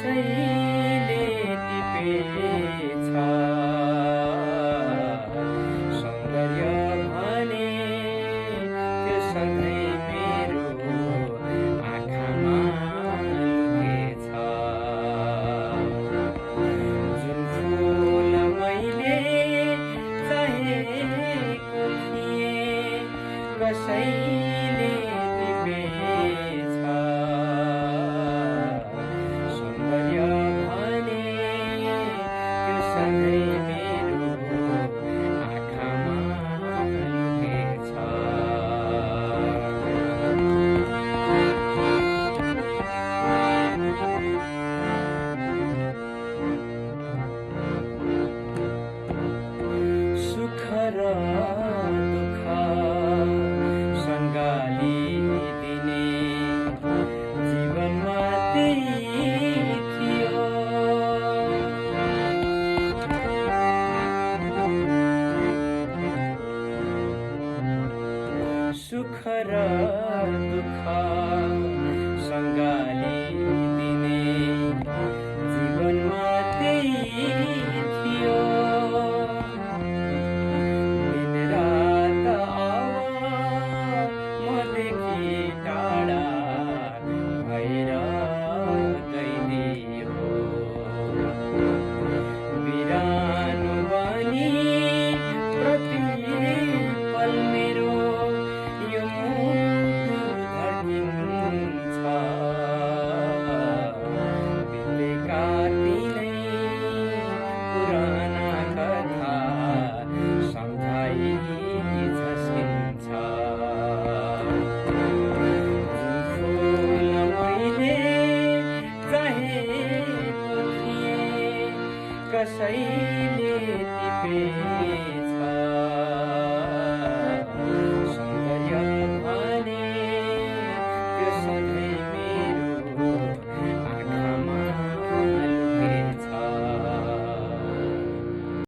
कसैले टिपेछ सौन्दर्य भने त्यो सधैँ मेरो आँखामा लुकेछ। जुन फुल मैले चाहेको थिएँ कसैले टिपेछ सौन्दर्य भने त्यो सधैँ मेरो आँखामा लुकेछ। सुख र दुःख सँगाली दिने जीवनमा त्यही थियो। सुख र दुःख सँगाली दिने जीवनमा त्यही थियो। दिन रात अब मदेखि टाढा भएर गइदियो। बिरानो बनी प्रतिपल मेरो यो मुटु धड्किन्छ। बितेका तिनै पुराना कथा सम्झाइ झस्किन्छ। जुन फुल मैले चाहेको थिएँ कसै